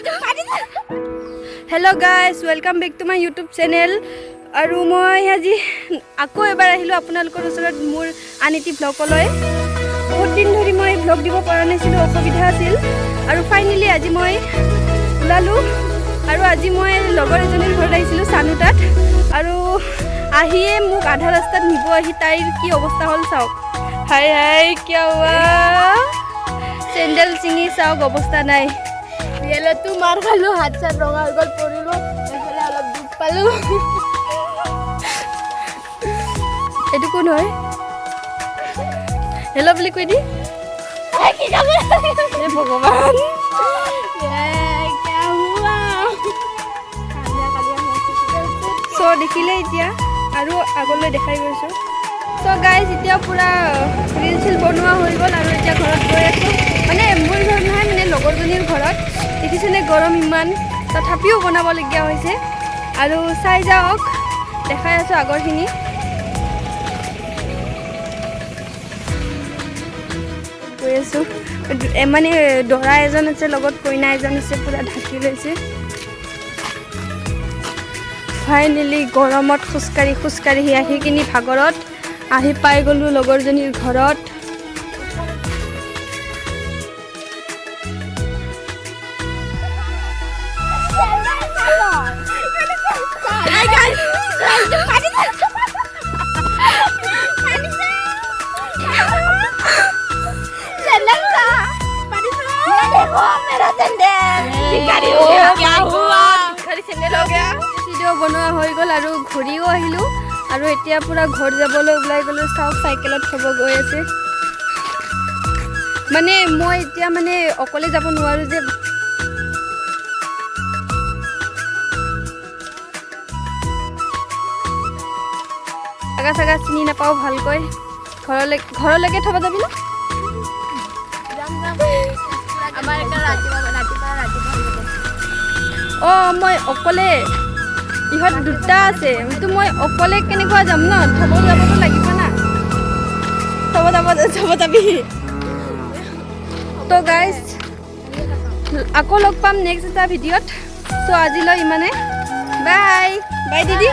Hello guys, welcome back to my YouTube channel. আৰু মই আজি আকৌ এবাৰ আহিলোঁ আপোনালোকৰ ওচৰত মোৰ আন এটি ভ্লগলৈ। বহুত দিন ধৰি মই ভ্লগ দিব পৰা নাছিলোঁ, অসুবিধা আছিল। আৰু ফাইনেলি আজি মই ওলালোঁ আৰু আজি মই লগৰ এজনীৰ ঘৰত আহিছিলোঁ, চানু তাত। আৰু আহিয়ে মোক আধা ৰাস্তাত নিব আহি তাইৰ কি অৱস্থা হ'ল চাওক। হাই হাই, কিয় হুৱা? চেণ্ডেল ছিঙি চাওক, অৱস্থা নাই। ৰিয়েলতো মাৰ খালোঁ, হাত চাত ৰঙা হৈ গ'ল, পৰিলোঁ, এইফালে অলপ দুখ পালোঁ। এইটো কোন হয়? হেল্ল' বুলি কৈ দি। হে ভগৱান! क्या हुआ? চ' দেখিলে এতিয়া আৰু আগলৈ দেখাই গৈছোঁ। চ' গাইজ, এতিয়া পূৰা ৰিল চিল বনোৱা হৈ গ'ল আৰু এতিয়া ঘৰত গৈ আছোঁ। মানে মোৰ ঘৰত নহয়, মানে লগৰজনীৰ ঘৰত। দেখিছেনে গৰম ইমান, তথাপিও বনাবলগীয়া হৈছে। আৰু চাই যাওক, দেখাই আছোঁ আগৰখিনি। গৈ আছোঁ। মানে দৰা এজন আছে, লগত কইনা এজন আছে, পূৰা ঢাকি লৈছে। ফাইনেলি গৰমত খোজকাঢ়ি খোজকাঢ়ি আহি কিনি ভাগৰত আহি পাই গ'লোঁ লগৰজনীৰ ঘৰত। क्या हुआ? ভিডিঅ' বনোৱা হৈ গ'ল আৰু ঘূৰিও আহিলোঁ আৰু এতিয়া পূৰা ঘৰ যাবলৈ ওলাই গ'লোঁ। চাওক, চাইকেলত থ'ব গৈ আছে। মানে মই এতিয়া মানে অকলে যাব নোৱাৰোঁ যে। জাগা চাগা চিনি নাপাওঁ ভালকৈ। ঘৰলৈকে থ'ব যাবি ন? আমাৰ এটা ৰাতিপুৱা ৰাতিপুৱা ৰাতিপুৱা হৈ যাব। অঁ, মই অকলে, ইহঁত দুটা আছে, কিন্তু মই অকলে কেনেকুৱা যাম ন? থ'ব যাবতো লাগিব না। থ'ব যাব, থ'ব যাবি। তো গাইজ, আকৌ লগ পাম নেক্সট এটা ভিডিঅ'ত। চ' আজিলৈ ইমানে। বাই বাই দিদি।